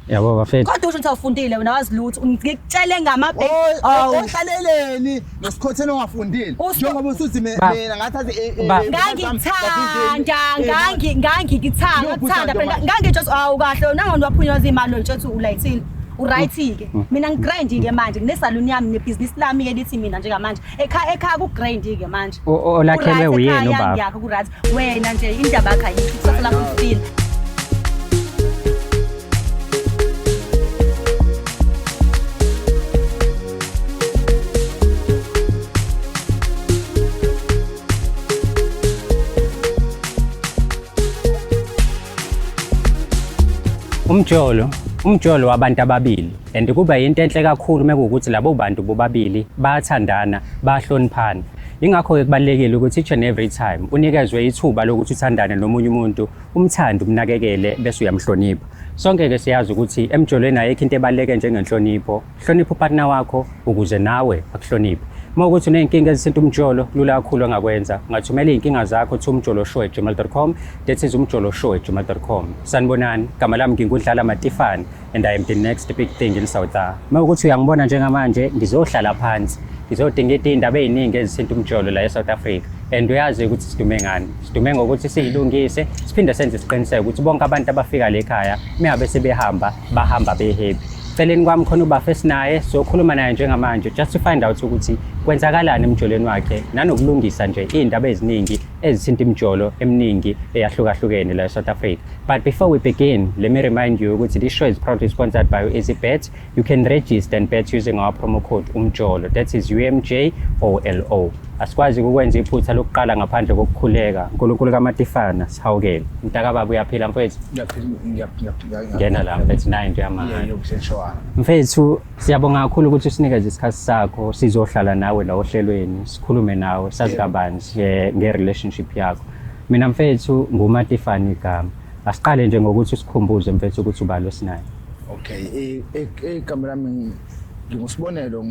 Yabo bafethu. Kodwa usho ukuthi awufundile wena wazi lutho. Ngikutshele ngama Awu. Ohlaleleni nosikhotheni ongafundile. Njengoba usuthi mina ngathatha Ngangithanda, ngangi ngangikuthanda, ngakuthanda phela ngangitsho awu kahle nangona waphunywa izimali nje uthi ulayithile. Uright ke. Mina ngigrand ke manje nginesalon yami nebhizinisi lami ke lithi mina njengamanje. Ekhaya ekhaya ku grand ke manje. Olakhelwe uyena ubaba. Yakho ku right. Wena nje indaba yakho ayikho kusasa lakho lifile. Umjolo, umjolo wabantu ababili and kuba yinto enhle kakhulu mekuwukuthi labo bantu bobabili bayathandana, bayahloniphana. Yingakho-ke kubalulekile ukuthi each and every time unikezwe ithuba lokuthi uthandane nomunye umuntu, umthande, umnakekele bese uyamhlonipha. Sonke-ke siyazi ukuthi emjolweni ayikho into ebaluleke njengenhlonipho. Hlonipha upartner wakho ukuze nawe akuhloniphe. Uma ukuthi uney'nkinga ezithinta umjolo, kulula kakhulu ongakwenza. Ungathumela iy'nkinga zakho to umjoloshow@gmail.com. That is umjoloshow@gmail.com. Sanibonani, gama lami ngingudlala Matifane and I am the next big thing in South Africa. Uma ukuthi uyangibona njengamanje ngizohlala phansi ngizodingida iy'ndaba ey'ningi ezithinta umjolo la e-South Africa and uyazi ukuthi sidume ngani. Sidume ngokuthi siyilungise siphinde senze isiqiniseko ukuthi bonke abantu abafika le ekhaya mengabe sebehamba bahamba be-happy. Celeni kwami khona ubafo esinaye sizokhuluma naye njengamanje just to find out ukuthi kwenzakalani emjolweni wakhe nanokulungisa nje iy'ndaba eziningi ezithinta imijolo eminingi eyahlukahlukene la e-South Africa. But before we begin, let me remind you ukuthi this show is proudly sponsored by EasyBet. You can register and bet using our promo code UMJOLO. That is UMJOLO. Asikwazi ukwenza iphutha lokuqala ngaphandle kokukhuleka. uNkulunkulu kaMatifana sihawukele. Mntakababa uyaphila mfethu? Ngena la mfethu nayo into yamahhala. Mfethu siyabonga kakhulu ukuthi usinikeze isikhathi sakho sizohlala nawe la ohlelweni sikhulume nawe sazi kabanzi nge-relationship yakho. Mina mfethu nguMatifana igama. Asiqale nje ngokuthi usikhumbuze mfethu ukuthi ubani osinaye. Okay, igama lami ngingusibonelo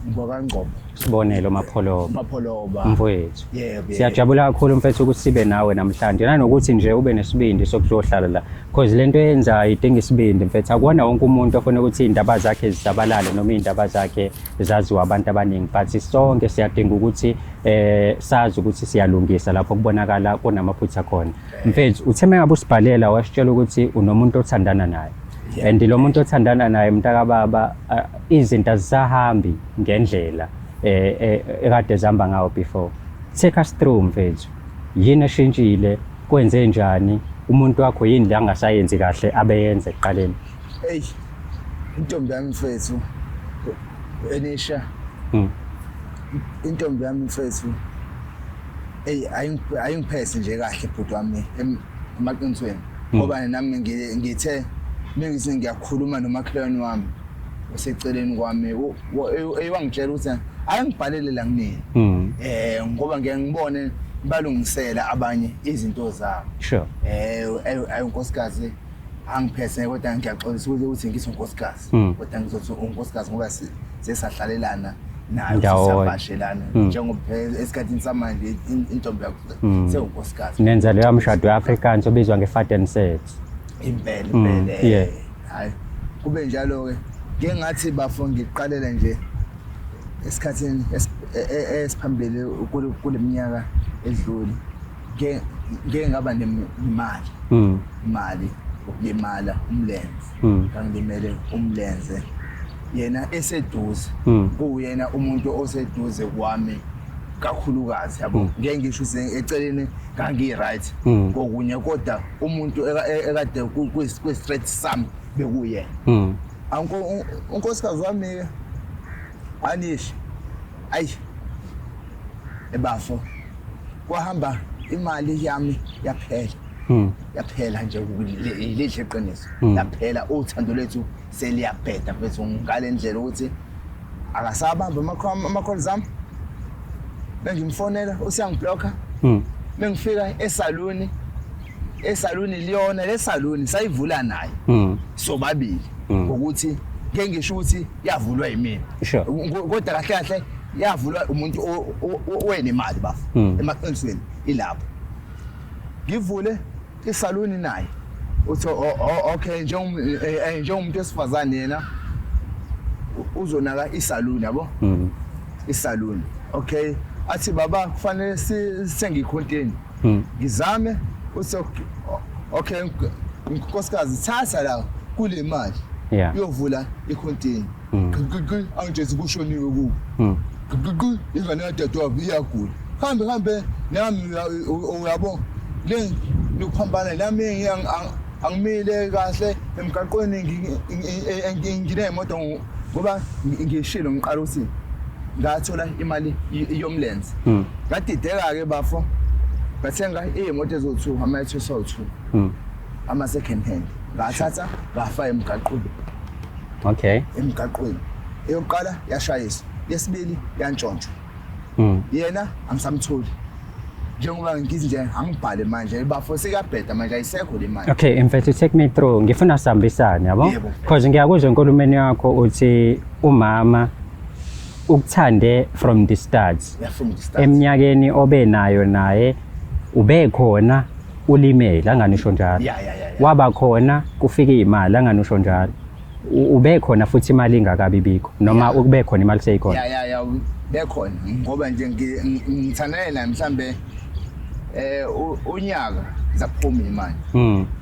ngwakaNgcobo. Sibonelo Mapholoba. Mapholoba. Mfowethu. Yebo. Siyajabula kakhulu mfethu ukuthi sibe nawe namhlanje nanokuthi nje ube nesibindi sokuzohlala la because lento eyenzayo idinga isibindi mfethu. Akuwona wonke umuntu ofuna ukuthi iy'ndaba zakhe zisabalale noma iy'ndaba zakhe zaziwe abantu abaningi but sonke siyadinga ukuthi sazi ukuthi siyalungisa lapho kubonakala kunamaphutha khona. Mfethu uthe mengabe usibhalela wasitshela ukuthi unomuntu othandana naye. And lo muntu othandana naye mntakababa izinto azisahambi ngendlela ekade zihamba ngawo before. Take us through mfethu. Yini eshintshile? Kwenze njani? Umuntu wakho yini la angasayenzi kahle abeyenze ekuqaleni? Ey, intombi yami mfethu Enisha. Intombi yami mfethu ey ayingiphethe nje kahle bhuti wami emaqinisweni. Ngoba nami ngithe mengithi ngiyakhuluma nomakhelwane wami oseceleni kwami wangitshela ukuthi ayingibhalele la kunini. Ngoba ngeke ngibone balungisela abanye izinto zabo. Sure. Ayinkosikazi angiphethe kodwa ngiyaxolisa ukuthi ngithi unkosikazi. Kodwa ngizothi unkosikazi ngoba sesahlalelana nayo sisabashelana njengoba esikhathini samanje intombi yakho sewunkosikazi. Nenza leyo mshado we-Afrikaans obizwa nge-Fat and Set. Impela impela. Hayi kube njalo ke. Ngeke ngathi bafo ngiqalela nje esikhathini esiphambili kuleminyaka edlule. Ngeke ngaba nemali. Imali ukulimala umlenze. Ngangilimele umlenze. Yena eseduze. Kuwuyena umuntu oseduze kwami kakhulukazi yabo. Ngeke ngisho ukuthi eceleni ngangi right kokunye kodwa umuntu ekade kwi straight sami bekuyena. Unkosikazi wami ke anishi. Ayi ebafo kwahamba imali yami yaphela. Yaphela nje lihle iqiniso. Yaphela uthando lethu seliyabheda mfethu ngale ndlela ukuthi akasabamba ama-calls ami. Bengimfonela usiyangiblocka. Bengifika esaluni, esaluni liyona le saluni sayivula naye. Sobabili ngokuthi ngeke ngisho ukuthi yavulwa yimina. Kodwa kahle kahle yavulwa umuntu owenemali bafo. Emaqinisweni ilapho. Ngivule isaluni naye. Uthi okay, njengomuntu wesifazane yena uzonaka isaluni, yabo, isaluni. Okay, athi baba kufanele sithenge i-container, ngizame. Uthi okay, nkosikazi, thatha la kule mali, uyovula i-container. Angitshezi kushoniwe kubo, ingane kadadewabo iyagula, hambe hambe nami, uyabo, le lokuphambana nami angimile kahle emgaqweni, nginey'moto ngoba ngishilo ngiqala ukuthi ngathola imali yomlenze, ngadideka-ke bafo, ngathenga iy'moto eziwu-2, ama-Etios awu-2, ama-second hand, ngathatha ngafaka emgaqweni. Emgaqweni eyokuqala yashayiswa, yesibili yantshontshwa. Yena angisamtholi, njengoba ngithi nje angibhale manje bafo, sekuyabheda manje, ayisekho le mali. Okay, mfethu, take me through. Ngifuna sihambisane, yabo? Yebo. Because ngiyakuzwa enkulumeni yakho uthi umama ukuthande from the start. Yeah, from the start. Eminyakeni obe nayo naye ube khona ulimele, anganisho njalo. Yeah. Waba khona kufika imali, anganisho njalo. Ube khona futhi imali ingakabi bikho noma ube khona imali seyikhona. Ya, bekhona ngoba nje ngithandane naye mhlambe unyaka zaphuma imali,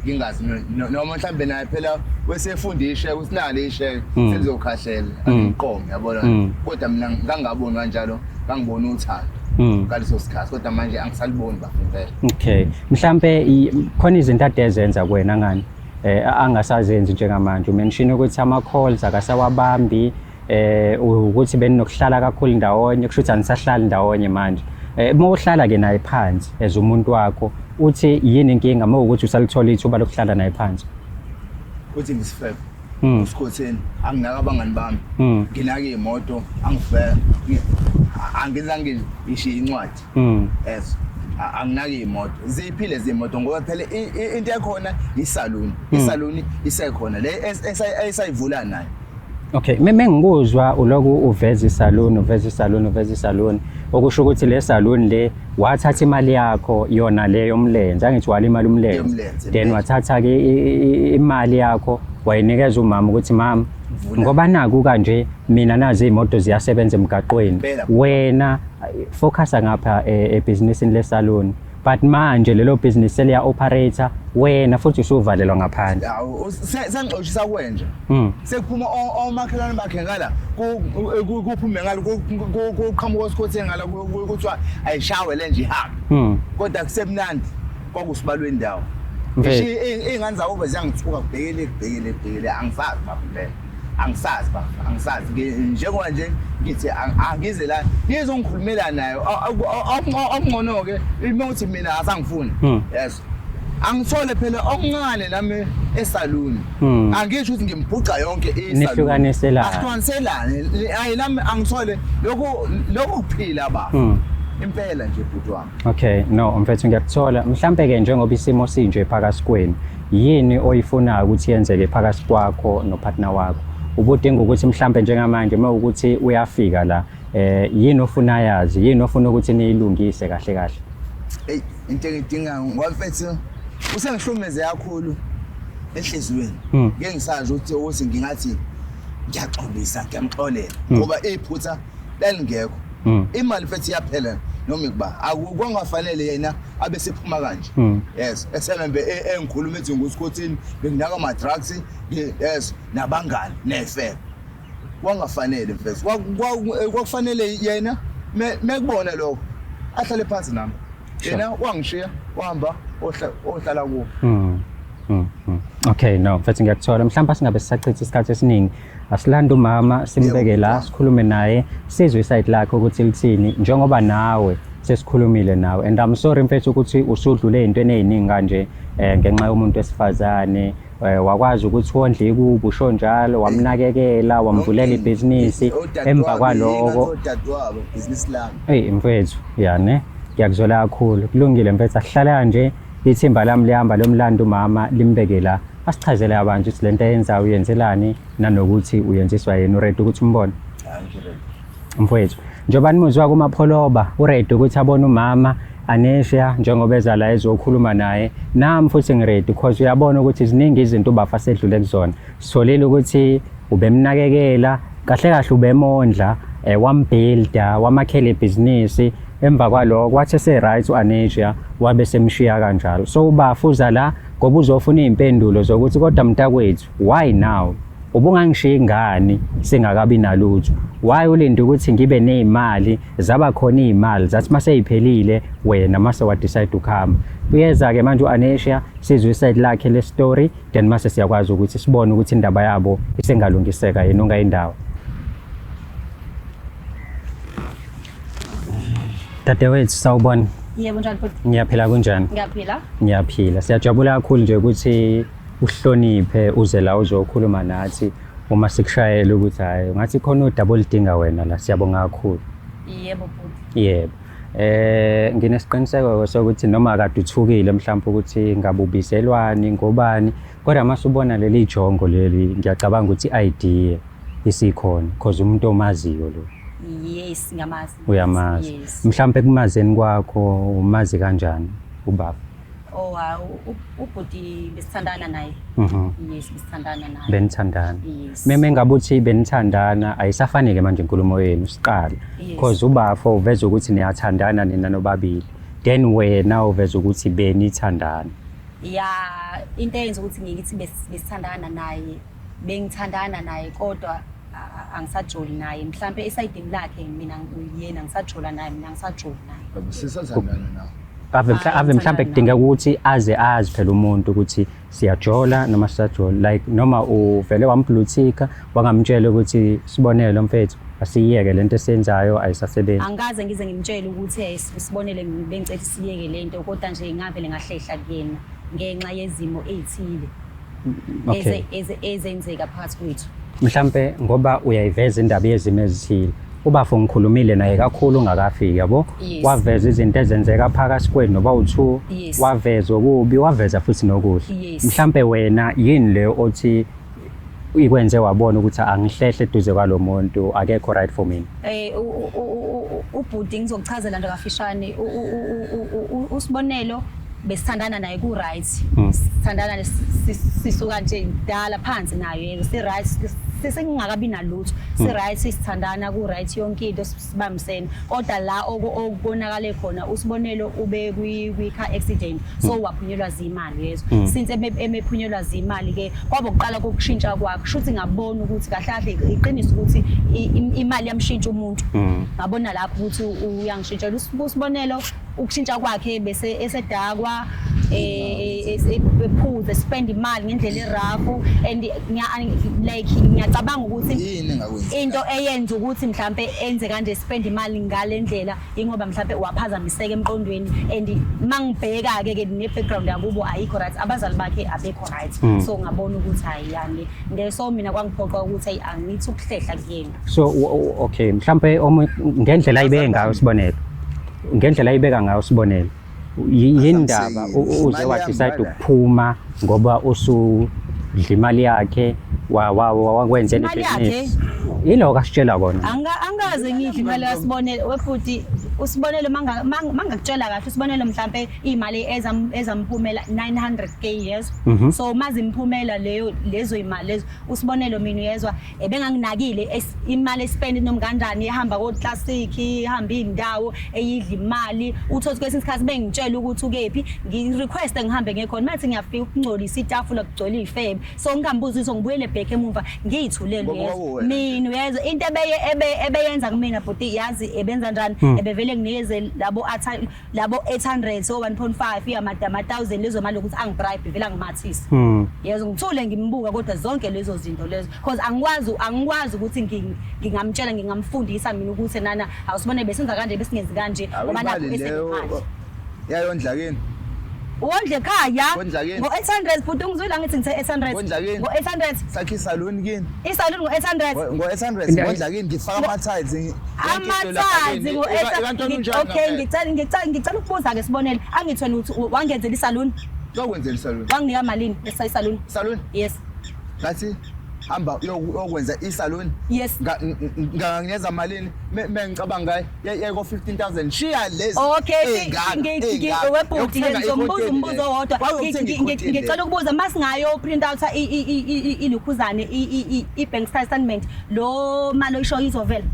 ngingazi noma mhlambe naye phela wesefundishe ukuthi nali isheke selizokhahlela angiqome, yabona. Kodwa mina ngangaboni kanjalo, ngangibona uthando ngaleso sikhathi, kodwa manje angisaliboni bafo impela. Okay. Mhlambe khona izinto ade ezenza kuwena ngani angasazenzi njengamanje. Umention ukuthi ama calls akasawabambi, ukuthi beninokuhlala kakhulu ndawonye, kusho ukuthi anisahlali ndawonye manje. Uma uhlala ke naye phansi as umuntu wakho, uthi yini inkinga uma ukuthi usalithola ithuba lokuhlala naye phansi? Uthi ngisifebe, usikhotheni, anginaka abangani bami, nginaka iy'moto, angifela angizange ngishiye incwadi. Yes, anginaki iy'moto, ziphile ziy'moto ngoba phela into ekhona isaluni, isaluni isekhona le esayivula nayo. Okay, mengikuzwa uloku uveza isaluni, uveza isaluni, uveza isaluni, okusho ukuthi le saluni le wathatha imali yakho yona le yomlenze, angithi wala imali umlenze. Yomlenze, Then impela. wathatha ke imali yakho wayinikeza umama ukuthi mama, Vula. Ngoba naku kanje mina nazi iy'moto ziyasebenza emgaqweni. Impela. Wena focusa ngapha ebhizinisini lesaluni. But manje lelo business seliya operate, wena futhi usuvalelwa ngaphandle. Hawu, sengixoshisa kwenja. Sekuphuma omakhelwane bakhe ngala, kuphume ngala, kuqhamuka osikhotheni ngala, kuthiwa ayishawe le nje ihambe. Kodwa kusemnandi kwakusibalwe indawo. Mfethu. Ngisho iy'ngane zabo beziyangithuka, kubhekele kubhekele kubhekele, angisazi baba impela. Angisazi baba, angisazi. Njengoba nje ngithi angize la ngizongikhulumela nayo, okungcono-ke uma uthi mina asangifuni. Yes. Angithole phela okuncane nami esaluni. Angisho ukuthi ngimbhuqa yonke isaluni. Nihlukaniselane. Asihlukaniselane. Ayi nami angithole lokhu lokhu kuphila baba. Impela nje bhuti wami. Okay, no mfethu, ngiyakuthola. Mhlambe ke njengoba isimo sinje phakathi kwenu, yini oyifunayo ukuthi yenzeke phakathi kwakho nopartner wakho? Ubudinga ukuthi mhlambe njengamanje uma ukuthi uyafika la, yini ofuna yazi, yini ofuna ukuthi niyilungise kahle kahle? Ey, into engidinga ngoba mfethu usengihlumeze kakhulu enhliziyweni. Ngeke ngisazi ukuthi ngingathi ngiyaxolisa, ngiyamxolela ngoba iphutha lalingekho. Imali mfethu iyaphela noma kuba akukwangafanele yena abe sephuma kanje. Yes, esemembe engikhuluma ethi ngusikhothini, benginaka ama drugs, yes, nabangani nefebe. Kwangafanele mfethu. Kwakufanele yena mekubona lokho ahlale phansi nami. Yena wangishiya wahamba ohlala kuwo. Okay, no, mfethu ngiyakuthola. Mhlawumbe singabe sisachitha isikhathi esiningi. Asilande umama simbeke la, sikhulume naye, sizwe iside lakhe ukuthi lithini njengoba nawe sesikhulumile nawe. And I'm sorry mfethu ukuthi usudlule ezintweni eziningi kanje ngenxa yomuntu wesifazane. Wakwazi ukuthi wondle ikubo, usho njalo, wamnakekela, wamvulela ibhizinisi emva kwaloko. Odadewabo ibhizinisi lami. Hey mfethu, ya ne, ngiyakuzwela kakhulu. Kulungile mfethu, asihlale kanje, ithimba lami lihamba lomlando umama limbeke la. Asichazele abantu ukuthi lento ayenzayo uyenzelani nanokuthi uyenziswa yini. Uready ukuthi umbone? Hayi, ngiready. Mfowethu, njengoba nimuzwa kuMapholoba, uready ukuthi abone umama. Anesha njengoba eza la ezokhuluma naye, nami futhi ngiready because uyabona ukuthi ziningi izinto ubafa sedlule kuzona. Sitholile ukuthi ubemnakekela kahle kahle, ubemondla, wambuilda, wamakhela ibhizinisi. Emva kwaloko wathi ese-right u-Anesia, wabe semshiya kanjalo. So ubafuza la ngoba uzofuna iy'mpendulo zokuthi kodwa mntakwethu, why now? Ubungangishiyi ngani singakabi nalutho? Why ulinde ukuthi ngibe ney'mali? Zaba khona iy'mali, zathi uma sey'phelile wena mase wadecide ukuhamba. Uyeza-ke manje u-Anesia, sizwe iside lakhe le-story, then mase siyakwazi ukuthi sibone ukuthi indaba yabo isengalungiseka yini ungayindawo. Dadewethu, sawubona. Yebo, njani bhuti? Ngiyaphila, kunjani? Ngiyaphila. Ngiyaphila. Siyajabula kakhulu nje ukuthi uhloniphe uze la uzokhuluma nathi uma sikushayela ukuthi hayi ngathi khona udaba oludinga wena la. Siyabonga kakhulu. Yebo bhuti. Yebo. Nginesiqiniseko sokuthi noma kade uthukile mhlawumbe ukuthi ngabe ubizelwani ngobani, kodwa mase ubona leli jongo leli ngiyacabanga ukuthi i-idea isikhona because umuntu omaziyo lo. Yes, ngiyamazi. Uyamazi. Yes. Mhlawumbe kumazeni kwakho umazi kanjani ubaba? Oh, ubhuti besithandana naye. Yes, besithandana naye. Benithandana. Yes. Meme ngabe uthi benithandana ayisafanele manje inkulumo yenu siqala. Yes. Because ubafo uveza ukuthi niyathandana nina nobabili. Then wena uveza ukuthi benithandana. Ya, into eyenza ukuthi ngithi besithandana naye, bengithandana naye kodwa angisajoli naye. Mhlambe esayidini lakhe mina yena ngisajola naye, mina ngisajoli naye. Sisathandana nawe. Ave Ah, ave mhlambe ngithandana kudingeka ukuthi aze azi phela umuntu ukuthi siyajola noma sisajola, like noma uvele wamblutika wangamtshela ukuthi sibonelo mfethu asiyeke lento esiyenzayo ayisasebenzi. Angikaze ngize ngimtshele ukuthi hey, sibonele bengicela siyeke lento, kodwa nje ngavele ngahlehla kuyena ngenxa yezimo ezithile ezenzeka phakathi kwethu. Mhlambe ngoba uyayiveza indaba yezimo ezithile, ubafo ngikhulumile naye kakhulu ungakafiki, yabo. Yes. Waveza izinto ezenzeka phakathi kwenu noba u-two. Yes. Waveza okubi, waveza futhi nokuhle. Yes. Mhlambe wena yini leyo othi ikwenze wabona ukuthi angihlehle eduze kwalo muntu, akekho right for mina? Ubhuti ngizokuchazela nje kafishane. Usibonelo besithandana naye ku right, sithandana sisuka nje kudala phansi naye, si right, sesingakabi nalutho, si right, sithandana ku right, yonke into sibambisene. Kodwa la okubonakale khona usibonelo ube kwi car accident, so waphunyelwa zimali yezo. Since emephunyelwa zimali ke kwaba ukuqala kokushintsha kwakhe, kushuthi ngabona ukuthi kahle kahle iqiniso ukuthi imali yamshintsha umuntu. Ngabona lapho ukuthi uyangishintshela usibonelo, ukushintsha kwakhe bese esedakwa, ephuze, spend imali ngendlela erafu, and like ngiyacabanga ukuthi Yini engakwenza? into eyenza ukuthi mhlambe enze kanje, spend imali ngale ndlela, ingoba mhlambe waphazamiseka emqondweni. And mangibheka ke ne background yakubo ayikho right, abazali bakhe abekho right, so ngabona ukuthi hayi yani nge so mina kwangiphoqa ukuthi ayi angithi ukuhlehla kuyena. So okay, mhlambe ngendlela ayibeke ngayo sibonelo, ngendlela ayibeka ngayo sibonelo, yindaba Asamsekile. uze Imali wadecide yami bala. ukuphuma ngoba usudla imali yakhe, wakwenzela Imali yakhe? ibhizinisi, yiloko asitshela kona. Angikaze ngidle imali kasibonelo wefuthi. Usibonelo mangakutshela kahle, usibonelo mhlambe imali ezamphumela 900K years, so mazimphumela leyo lezo imali lezo, usibonelo mina uyezwa ebenganginakile, imali espend noma kanjani, ihamba ko classic, ihamba indawo eyidla imali. Uthothi kwesinye isikhathi bengitshela ukuthi ukephi, ngi-request ngihambe ngekhona, mathi ngiyafika ukungcolisa itafula, kugcwele ifebe, so ngingambuza ukuthi ngibuyele back emuva ngiyithulele. Ngoba Uyezwa kwakuwena. Mina uyezwa into ebeyenza kumina bhuti, yazi ebenza njani? Ebevele nginikeze labo atha labo 800 so 1.5 iyamadama 1000 lezo mali ukuthi angibribe, vele angimathise. Yezwa, ngithule ngimbuka, kodwa zonke lezo zinto lezo because angikwazi ukuthi ngingamtshela, ngingamfundisa mina ukuthi nana awusibone besenza kanje, besingenzi kanje, ngoba nakho Imali leyo esenemali. yayondla kini? Wondle ekhaya. Wondla kini? Ngo-800 bhuti, ungizwile ngithi ngithe 800? Wondla kini? Ngo-800. Sakhe isaluni kini? Isaluni ngo-800. Ngo-800 ngondla kini, ngifaka ama-tiles. Ama-tiles ngo-800. Okay, ngicela ukubuza-ke sibonele, angithi wena uthi wangenzela isaluni? Wakwenzela isaluni. Wanginika malini esa isaluni? Isaluni? Yes. Ngathi Hamba uyokwenza isalon. Yes. Nganginikeza malini? Mengicabanga yayiko 15,000. Shiya lezi. Okay, ey'ngaka, ey'ngaka. webhuti Yokuthenga ngizombuza ikoteni umbuzo le. owodwa. Wayothenga ikoteni le. Ngicela ukubuza masingayo print out ilukhuzane i-bank statement lo mali oyishoyo izovela.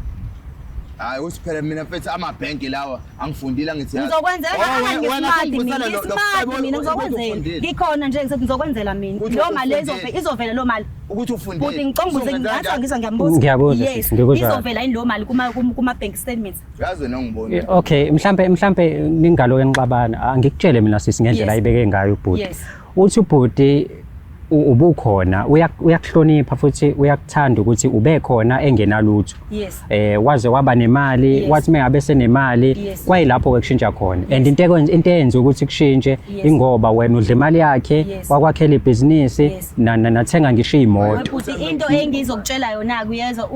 Hayi uthi phela mina mfethu amabhenki lawa angifundile angithi yazi. Ngizokwenzela Oh, wena ngismart mina sengivusela ngismart mina ngizokwenzela. ufundile. Ngikhona nje ngisethi ngizokwenzela mina. Ukuthi Lo mali ufundile. izovela lo mali. Ukuthi ufundile. Bhuti ngicela Uzokwenza ngathi kanjani? angizwa ngiyambuza. Ngiyakuzwa, Yes, sisi, ngikuzwa. Izovela yini lo mali kuma bank statements? Yazi wena ungibona. Okay, mhlambe ningalo nixabana. Angikutshele mina sisi ngendlela Yes. ayibeke ngayo ubhuti. Yes. Uthi ubhuti ubukhona uyakuhlonipha futhi uyakuthanda ukuthi ube khona engenalutho. Yes. Waze waba nemali, Yes. wathi mengabe senemali Yes. kwayilapho ke kushintsha khona. And into eyenza ukuthi kushintshe Yes. ingoba wena udla imali yakhe, Yes. wakwakhela ibhizinisi Yes. nathenga ngisho imoto. Bhuti into engizokutshela yona kuyezwa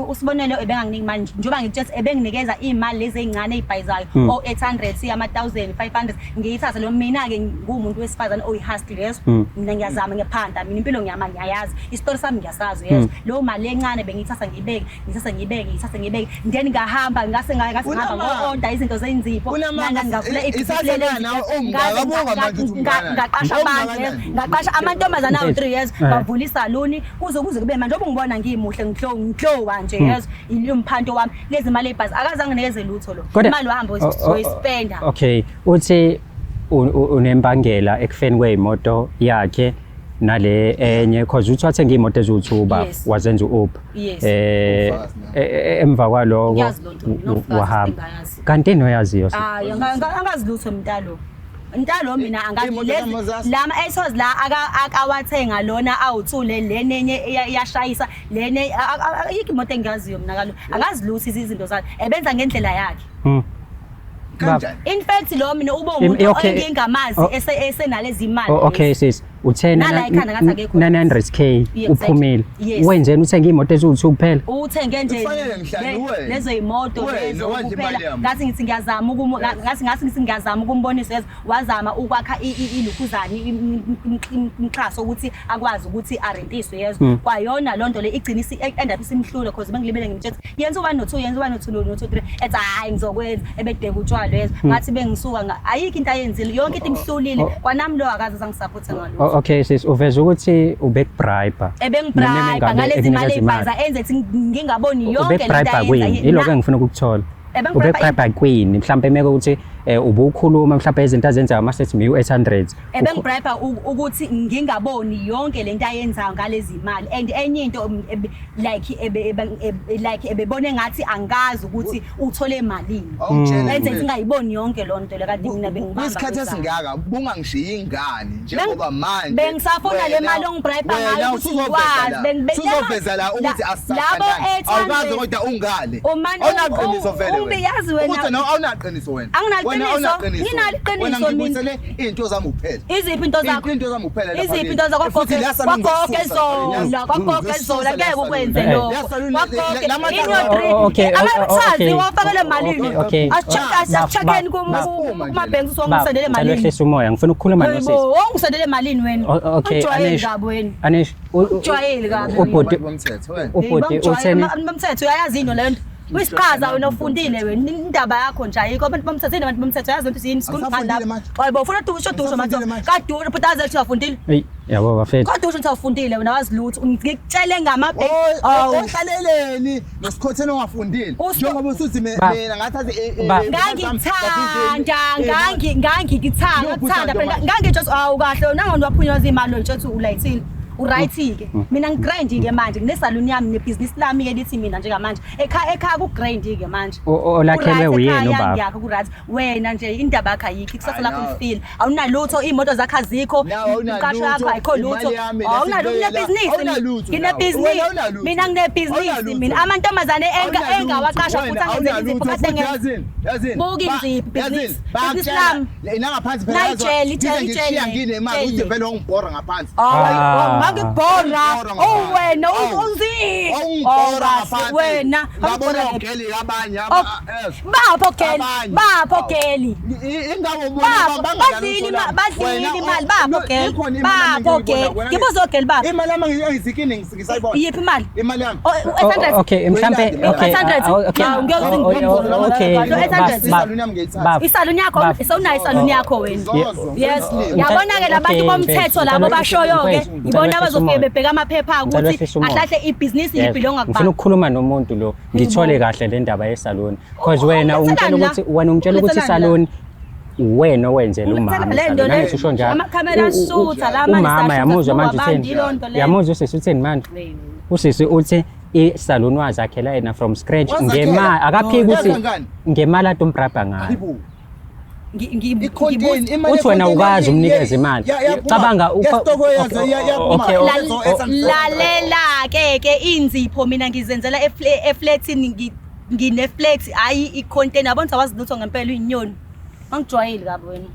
usibonelo ebenganginiki imali njengoba ngikutshela ebenginikeza imali lezi ezincane ezibhayizayo o 800 ama 1000 500 ngiyithatha lo mina ke ngumuntu wesifazane oyi-hustler yezo mina ngiyazama ngiyaphanda mina impilo ngiyama ngiyayazi isitori sami ngiyasazi yezo leyo mali encane bengiyithatha ngiyibeke ngiyithatha ngiyibeke ngiyithatha ngiyibeke then ngahamba ngase ngase ngihamba Unamanga. ngo-order izinto zenzipho Unamanga. ngavula ibhizinisi Isasana lelenzipho. nawe, ungaka, Ngaze bonga manje ukuthi ungakanani. ngaqasha abantu Ungakanani. ngaqasha amantombazane awu 3 years Eh. bavula isaluni kuze kube manje njengoba ungibona ngimuhle ngihlowa nje yezo umphanto wami lezi mali ebhasi akaze anginikeze lutho lo Kodwa- imali wahamba uyispenda Okay, uthi unembangela ekufeni kweyimoto yakhe nale enye cause uthi wathenga iy'moto eziwu-two baba Yes. wazenza u-Uber. Yes. Ufakazi na. Emva kwaloko Ngiyazi loo nto, mina ufakazi wahamba. engingayazi. Kanti yini oyaziyo sisi? Hayi, angazi lutho mntalo. Mntalo mina angazi Iy'moto lezi kaMoses? lama Ethos la akawathenga lona awu2 le lenenye iyashayisa lene ayikho imoto engiyaziyo mina kalo. Angazi lutho izinto zakhe. Ebenza ngendlela yakhe. Kanjani? In fact lo mina ube umuntu Okay. engingamazi Oh. esenalezi imali. Oh, okay sis, uthe Nala ekhanda ngathi akekho. 900k Yes, uphumile. Yes. Wenzeni uthenga iy'moto eziwu-two kuphela? Uthenge nje Kufanele ngihlale wena. lezo imoto Wena, lezo wadla kuphela imali yami. ngathi ngithi ngiyazama ngathi ngithi ngiyazama ukumbonisa yezo wazama ukwakha ilukhuzane imxhaso ukuthi akwazi ukuthi arentiswe yezo kwayona lonto le igcina isi end up isimhlula because bengilibele ngimtshela yenza u1 no 2 yenza u1 no 2 no 2 3 ethi hayi ngizokwenza ebedeka utshwala yezo ngathi bengisuka ayikho into ayenzile yonke into imhlulile kwanami lo akaze zangisupporta ngalutho. Okay sis, uveza ukuthi ubekubribe. Ebengibribe ngalezi mali ey'bhayiza enze ukuthi ngingaboni yonke le nto Ubekubribe kwini? ayenza. Yiloko engifuna ukukuthola. Ebengibribe Ubekubribe kwini? Mhlawumbe emeke ukuthi ubukhuluma mhlawumbe izinto azenzayo mase sithi u800. Ebengibribe ukuthi ngingaboni yonke lento ayenzayo ngalezi mali and enye into like like ebebone ngathi angazi ukuthi uthole malini. Awungitshele Enze mina. singayiboni yonke loo nto le kade mina bengibamba. Kwisikhathi ngezandla. esingaka bungangishiyi ingane njengoba manje Bengisafuna le mali ongibribe wena ngayo ukuthi usuzoveza ngikwazi. la. Labo Usuzoveza la ukuthi asisathandani. 800 Awukaze kodwa ungale. Umane Awunaqiniso vele wena. Ungiyazi wena. Ukuthi no awunaqiniso wena. Anginaqiniso. Wena awunaqiniso. Nginalo iqiniso Wena mina. ngibuyisele iy'nto zami kuphela. Iziphi into zakho? Into zami kuphela lapha Iziphi kimi. into zakho? Futhi la salon Kwagogo ngizisusa ezola, la kwagogo ezola ngeke ukwenze Eh. lokho. La salon Kwagogo la- la- in your dream. Oh, okay, Ama-taxi okay. wafakele malini? Okay. Asi-check-eni kuma-banks usongisendele Ngicela malini. wehlise umoya, ngifuna ukukhuluma nosisi. Hayibo, wangisendele malini wena? Okay, Ungijwayeli Anish. kabi wena. Anish, Ungijwayeli kabi. ubhuti Abantu bomthetho wena. ubhuti utheni? Abantu bomthetho uyayazi into leyo nto. Uyisiqhaza wena ufundile wena indaba yakho nje ayikho abantu bomthetho yini abantu bomthetho uyazi ukuthi yini school Angisafundile manje. Hayibo ufuna dusho dusho manje Angisafundile manje. kadusho but aze ukuthi awufundile. Eyi, yabo bafethu. Kodwa usho ukuthi awufundile wena wazi lutho ngikutshele ngama Ohlaleleni nosikhotheni ongafundile njengoba usuthi mina ngathatha Ngangithanda ngangikuthanda kuthanda phela ngangitsho awu kahle nangona waphunywa imali nje uthi ulayithile uright ke mina ngigrand ke manje nginesaluni yami nebhizinisi lami ke lithi mina njengamanje ekhaya ku grand ke manje Olakhelwe uyena ubaba. Ngiyakho ku right wena nje indaba yakho ayikho ikusasa Hayi, lakho nawe. lifile awunalutho imoto zakho azikho Nawe awunalutho, umqasho wakho ayikho lutho imali yami awunalutho lesibela, nginebhizinisi awunalutho nawe. nginebhizinisi Wena awunalutho. mina nginebhizinisi Awunalutho. mina amantombazane Awunalutho. engawaqasha Wena futhi angenzela izipho awunalutho, kade futhi ngenza yazini, yazini. Buka inzipho, Yazini, business. bayakutshela, Business lami. nangaphansi phela Nayitshele, yazi, itshele, ngize ngishiya itshele, nginemali, itshele. uthi vele wangibhora ngaphansi. Hayi, Ah. ngangikubhora. Wangibhora ngaphansi. Oh wena Awu. unzipho. Wawungibhora Oh, ngaphansi. wena, Ngabona awungibhora ogeli abanye Oh, aba yes. bapho geli Abanye. bapho geli Ingako Bapho, badlile badlile imali bapho geli bapho geli ngibuza ogeli bapho Imali yami engizikini ngisayibona. Iyiphi imali? Imali yami. Oh, 800. Okay, mhlambe okay. 800. Okay. Hawu, ngeke Oh, oh, okay. 800. Isaluni yami ngiyithatha. Baf. Isaluni yakho Baf. sewunayo isaluni yakho wena. Zozo. Yes. Ngisilima. Yabona-ke labantu Okay, bomthetho mfethu, labo ngicela bashoyo-ke mfethu, ibona ngicela abazofike wehlise bebheka amaphepha Ngicela ukuthi wehlise umoya. ahlahle ibhizinisi Yes. libhilonga Ngifuna kubani. ukukhuluma nomuntu lo ngithole kahle le ndaba yesaluni because Oh, wena ungitshela ulethelani la? ukuthi wena ungitshela ukuthi Ulethelani la? isaluni wena owenzela umama Ulethelani le nto isaluni. le? Angithi usho njalo Amakhamera ashutha la manje umama sashutha yamuzwa sibuka manje abantu, utheni yiloo nto leyo. yamuzwa usisi utheni manje usisi uthi isaluni wazakhela yena from scratch Wazakhela? ngemali akaphiki ukuthi Yakangani? ngemali ade umbrabha ngayo Hayibo. Ngi- I-contain, ngibuza- imali Uthi wena ye-contain ukazi umnikeze imali. Cabanga, yesitoko yazo okay, yaphuma. okay, Lalela ke ke inzipho mina ngizenzela eflatini ngine-flat hhayi i-container yabona ukuthi awazi lutho ngempela uyinyoni angijwayeli kabi wena.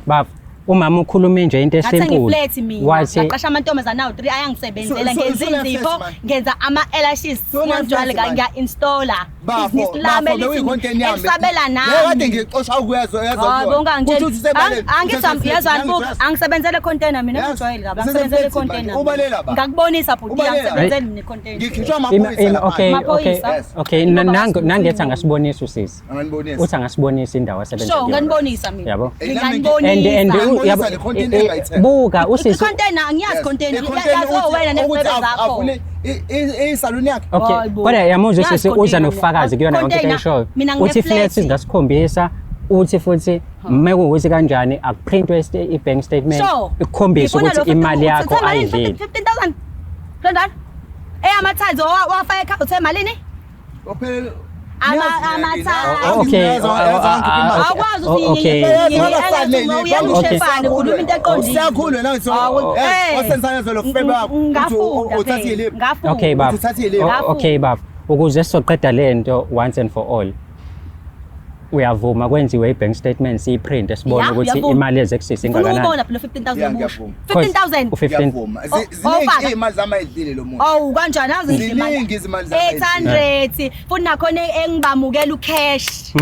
Baba umama ukhulume nje into Ngathenga esimple i-flat mina wathi ngaqasha amantombazane awu-3 ayangisebenzela ngenza So- so inzipho manje. ngenza ama-elashes So ngiyangijwayele manje. ngiya-installa Bafo, ibhizinisi lami bafo, bewuyi-content yami. elisabela Le kade nami. ngixosha ukuyezwa yezwa Hayi kuyona. bo ungangitsheli. Uthi usebaleni, Angithi yezwani buka angisebenzele container mina Yes. ngijwayele kabi Usese angisebenzele flat manje. container. Ubalela ba? Ngakubonisa bhuti Ubalela. angisebenzele mina container. Ngikhishwa Ima- amaphoyisa ima- lapha. okay okay Amaphoyisa. Yes. okay Ngoba basifuna nangethi angasibonisa usisi Anganibonisa. uthi angasibonisa indawo asebenza Sure kuyona. nganibonisa mina. Yabo. Eh, nami and and Nginganibonisa. Ngiyabonisa yabo- le content engayithenga. buka usisi I-container angiyazi Yes. container. I-container Yazi ukuthi- wena ukuthi nefebe zakho. avule isaluni yakhe. Okay Hayi bo. kodwa yamuzwa Yazi usisi uza container nofakazi mina. kuyona yonke into Container, ayishoyo mina uthi ngine-flat. flat singasikhombisa uthi futhi mekuwukuthi kanjani akuprintwe i-bank statement Sure. ikukhombise Ngifuna ukuthi lo imali 15 yakho uthe malini? ayidlile 15,000. London. Eyama-tiles wafaka ekhaya uthe malini? Ophele Ama-tiles. Okay, Awukwazi okay. uthi ukhuluma into eqondile. Siyakhulwa na Awu, eh. wasensana lo febe wakho. Ngafunda Uthathile. phela, ngafunda. Okay baba. Uthathile. Okay baba. Ukuze sizoqeda lento once and for all. Uyavuma kwenziwe i-bank statement siyiprint sibone Ya, ukuthi uyavuma. imali eze kusisi Ngifuna ingakanani. ukubona phela 15,000 Ya, busha. ngiyavuma. 15,000. U-15 Ngiyavuma. Oh, Ziningi ofaka. iy'mali zami ayidlile lo muntu. Awu kanjani azi nje imali. Ziningi izimali zami 800 futhi nakhona engibamukela ucash.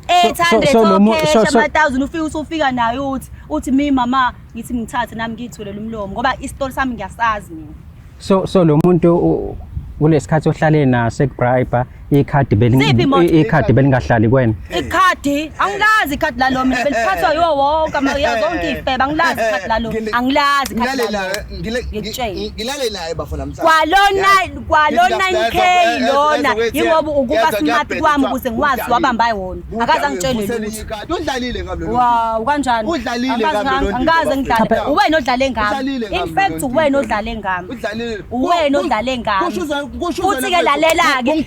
800 So- so lo mu- cash so- so- ama 1000 ufike usufika nayo uthi mi mama ngithi ngithathe nami ngiyithulela umlomo ngoba isitori sami ngiyasazi mina. So lo muntu kulesikhathi ohlale naso ekubribe ikhadi Ziphi imoto? ikhadi belingahlali kwena. Ikhadi angilazi ikhadi lalo mina beliphathwa yiwo wonke zonke ifebe angilazi ikhadi lalo angilazi ikhadi Ngilale lalo. naye Ngikutshele. ngilale naye bafo namhlanje. Kwalona kwalo Yes. 9k lona yingoba ukuba smart kwami ukuze ngiwazi wabamba wona. Akaze angitshele lutho. Udlalile ngabe lo. Wow kanjani? Udlalile Angikaze ngami lo angikaze Ndidi, ngidlale. bafethu. Uwena odlale ngami. Udlalile In ngami fact lo uwena Ndidi. odlale ngami. Udlalile. Uwena odlale ngami. Kusho Futhi ke lalela-ke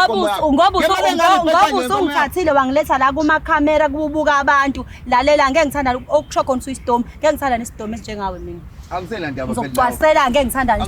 ngoba usungithathile wangiletha la kumakhamera kubuka abantu lalela ngeke ngithanda okusho khona usuyisidomu ngeke ngithanda nesidomu esinjengawe mina Angisenandaba. ngizokucwasela ngeke ngithanda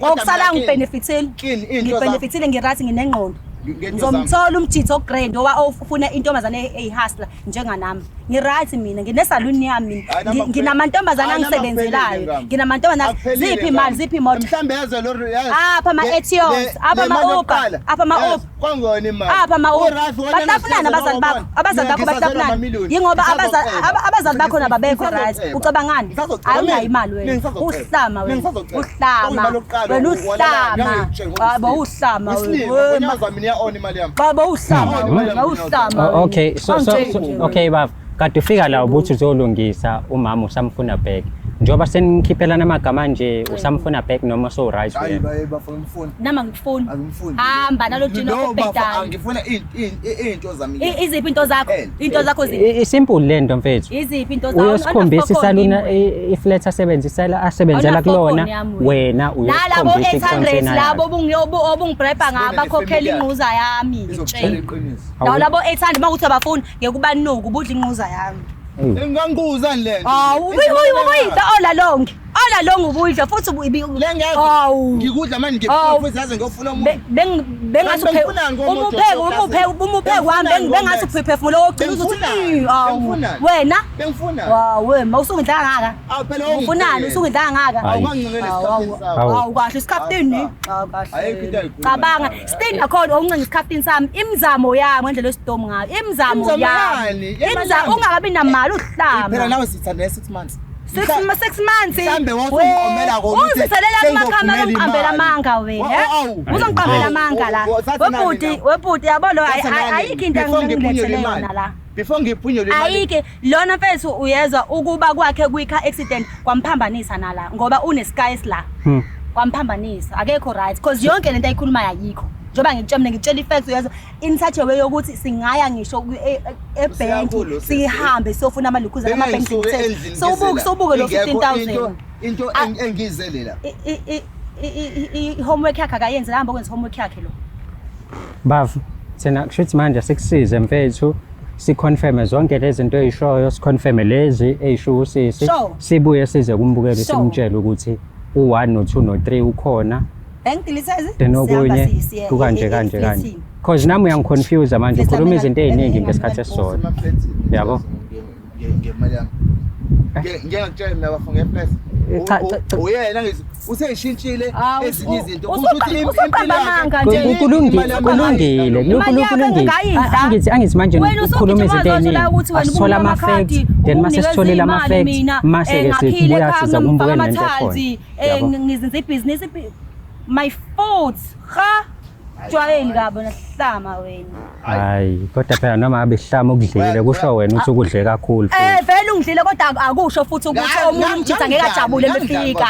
okusala ngibhenefithile Kini, into ngibhenefithile ngirathi nginengqondo Ngento ngizomthola umjitho ogrand owa ofuna intombazane eyihustler njenganami ngiright mina nginesaluni yami mina Hayi, nama Nginamantombazane Hayi, nama angisebenzelayo kuphelile ngami. nginamantombazane Akuphelile ziphi ngami. imali ziphi imoto Mhlambe yazo lo yazi. Apha ama-Etios, apha ama-Uber, apha ama-Uber. Kwangona imali. Apha ama-Uber. URalph wona Bahlafunani abazali bakho? Abazali bakho bahlafunani? Yingoba abazali bakho nababekho right. Ucabangani? Hayi unayo imali wena. Uhlama wena. Uhlama. Wena uhlama. Hayi bo uhlama wena. Wena mina iya on imali yami. Baba uhlama wena, uhlama. Oh, okay so Angitsheli so nje wena. okay baba kade ufika la ubuthi uzolungisa umama usamfuna back njengoba senikhiphelana amagama nje usamfuna back noma so right Hayi wena baye bafuna umfuni. Nami angikufuni. Angimfuni. Hamba nalo jini No, bafo, obhedayo. angifuna into zami. Iziphi into zakho? Eh, Into zakho ziphi? Isimple lento mfethu Iziphi into zakho? uyosikhombisa isaluna iflat asebenzisela asebenzela kulona wena nalabo uyosikhombisa 800 i-container labo yakhe. obungibribe ngabo bakhokhela ingquza yami Izokutshela ngitshela. iqiniso. Awu. Labo 800 makuthi abafuni ngeke ubanuke ubudla ingquza yami. Ewu. Inganguzani lento? Hawu uyida ola lonke. All along ubuyidla futhi Lengekho. Awu. Ngikudla manje Awu. ngifuna futhi yaze ngiyofuna Be- omunye. bengathi Kanti bengifunani ngomoto umupheki umupheki oseclasini? umupheki wami Bengifunani bengathi ngoMax? uphefumulo wokugcina uzothi Bengifunani? "Ih, awu Bengifunani? wena Bengifunani? wawu wena usungidla kangaka Awu phela ufunani usungidla kangaka Hayi. Awungangincengeli esikhafini sakho. Awu. Awu kahle isikhaftini Awu, awu kahle Ayikho into ayikhulumayo. cabanga still nakhona awuncenga isikhaftini sami imizamo yami ngendlela esidomu ngayo imizamo Imizamo yami yani? Imali imizamo yami. ungakabi namali Phela uhlama nawe sithandane 6 months. 6 months. Mhlambe wawusungiqomela kona ukuthi Ungiziselela kumakhamera sengizophumelela ungiqambela imali. amanga wena. Awu. Uzongiqambela amanga la. Awu, thatha nani Webhuti, la? webhuti yabo lo Thatha nani? ayikho into Before ngiphunyelwe engilethele imali. yona la. Before ngiphunyelwe imali. Ayike lona mfethu uyezwa ukuba kwakhe kwi-car accident kwamphambanisa nala ngoba une-skies la. Kwamphambanisa akekho right because yonke lento ayikhulumayo ayikho. Njengoba ngikutshela mina ngikutshela i-facts uyezwa in such a way yokuthi singaya ngisho ebhenki Useyakhulu, sisi. sihambe siyofuna amalukhuza ama-bank Bengingisuke details. endlini Sowubuke ngizela. sowubuke lo Ingekho 15,000. Into Ah. engizele la. I-homework yakhe akayenzi hamba okwenza i-homework yakhe lo. Bafu, thina kushuthi manje sikusize mfethu siconfirme zonke lezi zinto ey'shoyo siconfirme lezi ey'sho usisi sibuye size kumbukeli simtshele ukuthi u-1 no-2 no-3 ukhona Bank details then okunye kukanje kanje kanje cause nami uyangiconfuse manje ukhuluma izinto ey'ningi ngesikhathi esisodwa. Yabo. Ngemali yami. Ngeke ngikutshele mina bafo ngeflash. Cha, cha, cha. Uyena ngithi useyishintshile Awu, ezinye izinto. Usuqamba amanga nje. Kulungile, kulungile, Imali yakho kulungile. engingayidla. Angithi manje Wena ukhuluma usugijima izinto wazothi la ey'ningi ukuthi wena asithola ubunike ama-facts amakhadi, then mase ubunikeza sitholile imali ama-facts mina, mase-ke ngakhile sibuya ekhaya, siza kumbukeli ngifaka nento ekhona. ama-tiles, Yabo. ngizenze ibhizinisi my foot ha jwayeli kabi wena hlama wena. Hayi, kodwa phela noma ngabe sihlama ukudlile kusho wena ukuthi ukudle kakhulu futhi. Vele ungidlile kodwa akusho futhi ukuthi omunye umjitha ngeke ajabule mefika.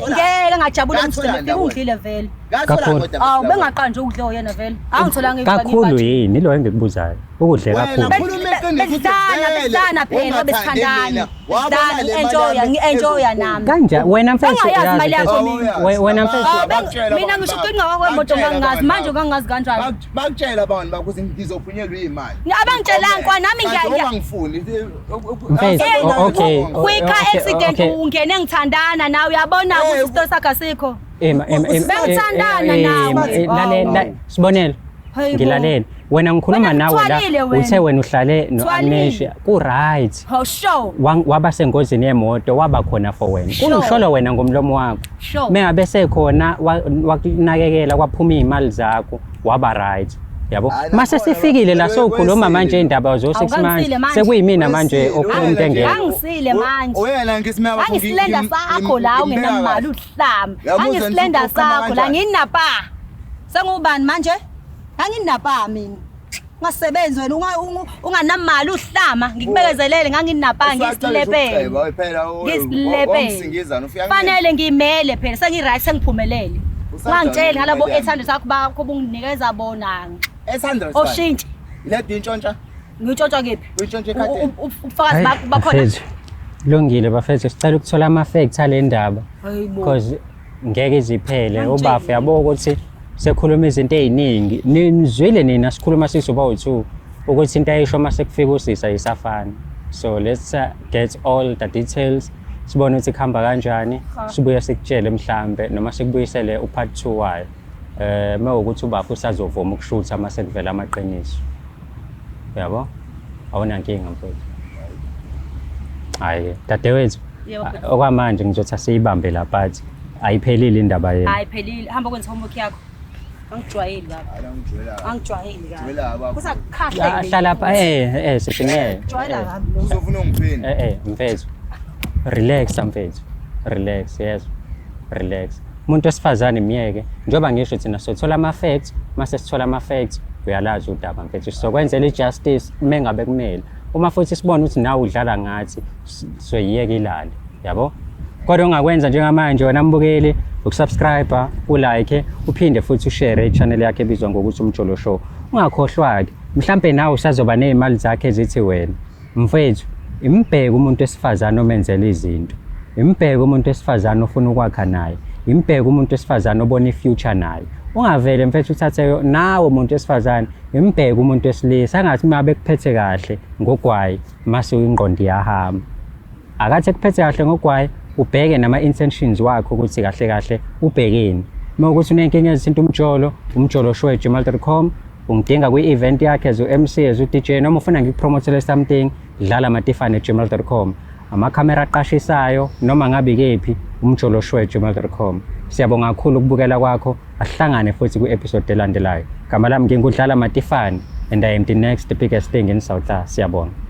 Ngeke angajabule umjitha mefika ungidlile vele. Kakhulu. Awu bengaqanjwa ukudla oyena vele. Angitholanga Kakhulu yini lo engikubuzayo? Ukudle Wena kakhulu. khuluma iqiniso ukuthi Besidlana, vele besidlana phela, ungathandi besithandana. mina. Wabona Besidlana, le mali ngi-enjoya, yami ngi-enjoya ezophuma. nami. Kanjani wena mfethu Angayazi uyazi imali yakho mfethu. mina. Wena mfethu Ah, mina ngisho ukucinga kwemoto ngangazi manje ngangazi kanjani. Bakutshela abantu bakuthi ngizophunyelwa imali. Abangitshelanga kwa nami Ngifuni. Mfethu, okay. Kwi-car Okay, accident okay. ungene ngithandana nawe uyabona ukuthi isitolo sakho asikho. Ema ema ema Bengithandana nawe. Lalela sibonelo. Hayibo. Ngilalele. Wena ngikhuluma Wena nawe la ngithwalile wena. uthe wena uhlale Thwalile. no-amnesia ku-right. Oh sure. Waba sengozini yemoto waba khona for wena. Sure. Kungisholo wena ngomlomo wakho. Sure. Mengabe sekhona wakunakekela kwaphuma iy'mali zakho waba right. Yabo. Hayi, Mase nakhona sifikile la sowukhuluma wesile. manje indaba zo 6 months. Awukangisile manje. Sekuyimina manje okhuluma into engekho. Angisile manje. Uyena ngithi mina bafo Angisilenda sakho la ungenamali uhlama. Uyabuzwa Angisilenda nje ukhuluma sakho la kanjani? nginapa. Sengubani manje? Nganginapa mina. Ungasebenzi wena unganamali uhlama ngikubekezelele nganginapa ngisilepele. Phela Ngisilepele. Fanele ngimele phela sengi-right sengiphumelele. Ungangitsheli ngalabo 800 sakho bakho bunginikeza bona. 800. Oshintshi. Iledi intshontsha. Ngitshontsha kephi? Uyintshontsha ekhadini. Ubufakazi Hayi, bakho bakhona. bafethu, Kulungile bafethu sicela ukuthola ama-facts ale ndaba Hayibo. because ngeke iziphele Manje- ubafu yabo ukuthi sekhuluma izinto ey'ningi nizwile nina sikhuluma sizoba u-two ukuthi into ayisho uma sekufika usisa ayisafani so let's get all the details sibone ukuthi kuhamba kanjani sibuye sikutshele mhlambe noma sikubuyisele u-part 2 wayo mewukuthi ubafu usazovuma ukushutha uma sekuvela amaqiniso yabo awunankinga mfethu hayi dadewethu Yebo, bhuti. okwamanje ngizothi asiyibambe la but ayiphelile indaba yenu Hayi phelile hamba kwenza homework yakho. Angijwayeli baba. Angijwayeli kabi. Jwayela baba. Kusakhahle. Ah, hlala pha sisingeke Jwayela kabi lo. Uzofuna ungiphinda. Mfethu relax mfethu relax yes relax umuntu wesifazane miyeke njengoba ngisho thina sothola ama-facts mase sithola ama-facts uyalazi udaba mfethu sizokwenzela i-justice mengabe kumele uma futhi sibona ukuthi nawe udlala ngathi soyiyeka ilale yabo kodwa ongakwenza njengamanje wena mbukeli ukusubscribe ulike uphinde futhi ushare i-channel yakhe ebizwa ngokuthi Umjolo Show ungakhohlwa-ke mhlampe nawe usazoba ney'mali zakhe ezithi wena mfethu imbheke umuntu wesifazane omenzela izinto imbheke umuntu wesifazane ofuna ukwakha naye imbheke umuntu wesifazane obona i-future naye ungavele mfethu uthathe nawe umuntu wesifazane imbheke umuntu wesilisa angathi uma bekuphethe kahle ngogwayi mase ingqondo iyahamba akathi ekuphethe kahle ngogwayi Ubheke nama-intentions wakho ukuthi kahle kahle ubhekeni. Uma ukuthi unenkinga ezithinta umjolo, umjoloshow@gmail.com. Ungidinga kwi-event yakhe as u-MC, as u-DJ, noma ufuna ngikupromothele something, dlalamatifane@gmail.com. Amakhamera aqashisayo noma ngabe kephi, umjoloshow@gmail.com. Siyabonga kakhulu ukubukela kwakho. Asihlangane futhi kwi-episode elandelayo. Gama lami nginguDlala Matifane and I am the next biggest thing in South. Siyabonga.